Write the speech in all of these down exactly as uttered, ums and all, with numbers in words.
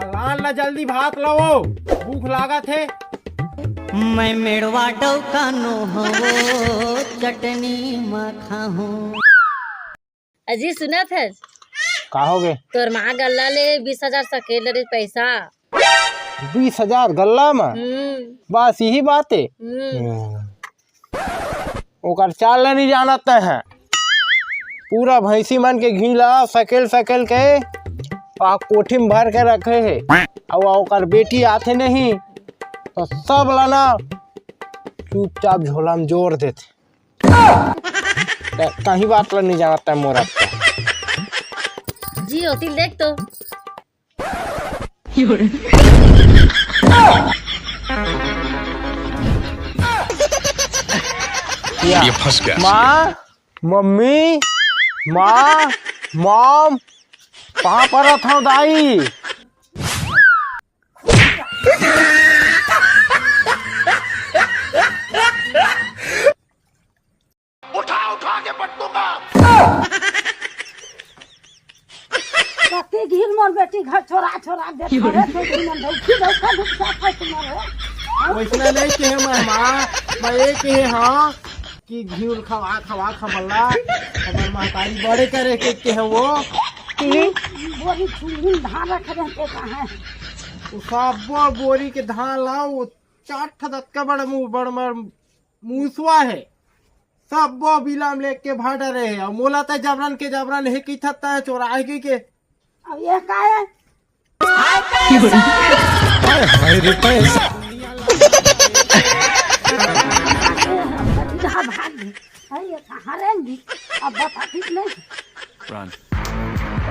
लान ला जल्दी भात लाओ, भूख लागत हे। मैं मेड़वा डौका नो हवो, चटनी म खाहूं। अजी सुनत हस? का होगे? तोर माँ गल्ला ले बीस हजार सकेल डरिस पैसा। बीस हजार गल्ला म? हम्म। बस यही बात हे। हम्म। ओकर चाल ल नहीं जानत हे। पूरा भैंसी मन के घी ला सकेल सकेल के आ कोठी म भर के रखे हे। अउ ओकर बेटी आथे नहीं तो सब ला ना चुपचाप झोला म जोर देथे। त कहीं बात ल नहीं जानत हे मोर अक्का। जी होती देख तो। या। ये फंस गया। माँ, मम्मी, माँ, मॉम, कहाँ परत हव दाई? उठा उठा के पटकूंगा। कति घिन मोर बेटी घर छोरा छोरा देख करे तो घिन मन धौखी धौखा ढुकसा खाए तुम्हारे। वैसना नहीं कहे मैं माँ, मैं ये कहे हाँ कि घिउल खवा खवा खमला, हमर महतारी बड़े करे के कहे वो। बोरी छुलहिन धान रख दे के कहाँ है? वो सब बोरी के धान ला, वो चार ठा दतका बड़ मुँह बड़ मर मूसवा हे, सब्बो बिलाम लेके भाग डरे हे। अउ मोला त जबरन के जबरन हे कि थत्ता हे चोराए के, के। अब ये का हे? हाय रे पैसा। जा भाग। अरे, ये कहाँ रहेंगी? अब बता, ठीक नहीं। Run।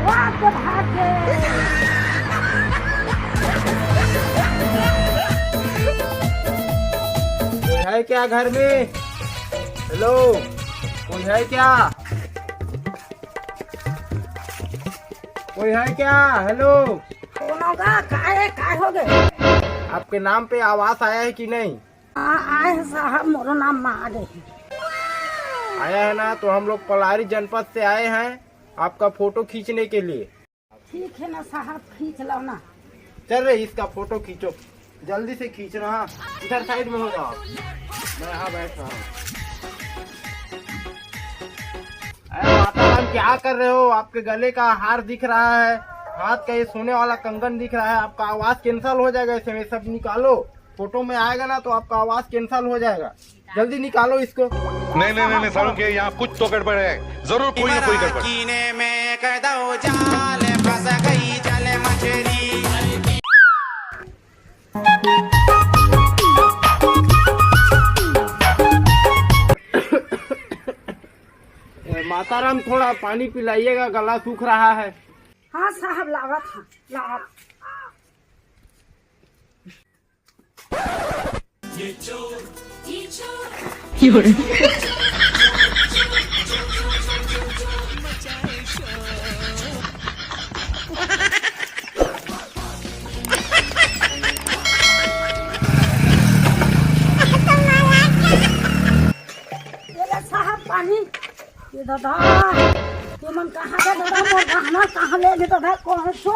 वाह, तो भाग गए। कोई है क्या घर में? हेलो, कोई है क्या? कोई है क्या? हेलो। कौन होगा? काय, काय हो गए? आपके नाम पे आवास आया है कि नहीं? हाँ, आए हैं साहब, मोरो नाम में आ गए। आया है ना, तो हम लोग पलारी जनपद से आए हैं आपका फोटो खींचने के लिए। ठीक है ना साहब, खींच लो ना। चल रे, इसका फोटो खींचो, जल्दी से खींचना। हाँ, इधर साइड में हो जाओ, मैं यहाँ बैठ रहा हूँ। अरे माता राम, क्या कर रहे हो? आपके गले का हार दिख रहा है, हाथ का ये सोने वाला कंगन दिख रहा है, आपका आवास कैंसिल हो जाएगा। इसे में सब निकालो, फोटो में आएगा ना तो आपका आवास कैंसिल हो जाएगा। जल्दी निकालो इसको। नहीं नहीं नहीं नहीं, सारुण के यहाँ कुछ तो गड़बड़ है, जरूर कोई ना कोई गड़बड़। कीने में कदौ जाल फंस गई जल मछली। ए, माताराम, थोड़ा पानी पिलाइएगा, गला सूख रहा है। हाँ साहब, लावत हाँ, लावत। ये ले साहब पानी। ये दादा, तुमन कहाँ के दादा, मोर गहना कहाँ ले गे दादा, कौन सो?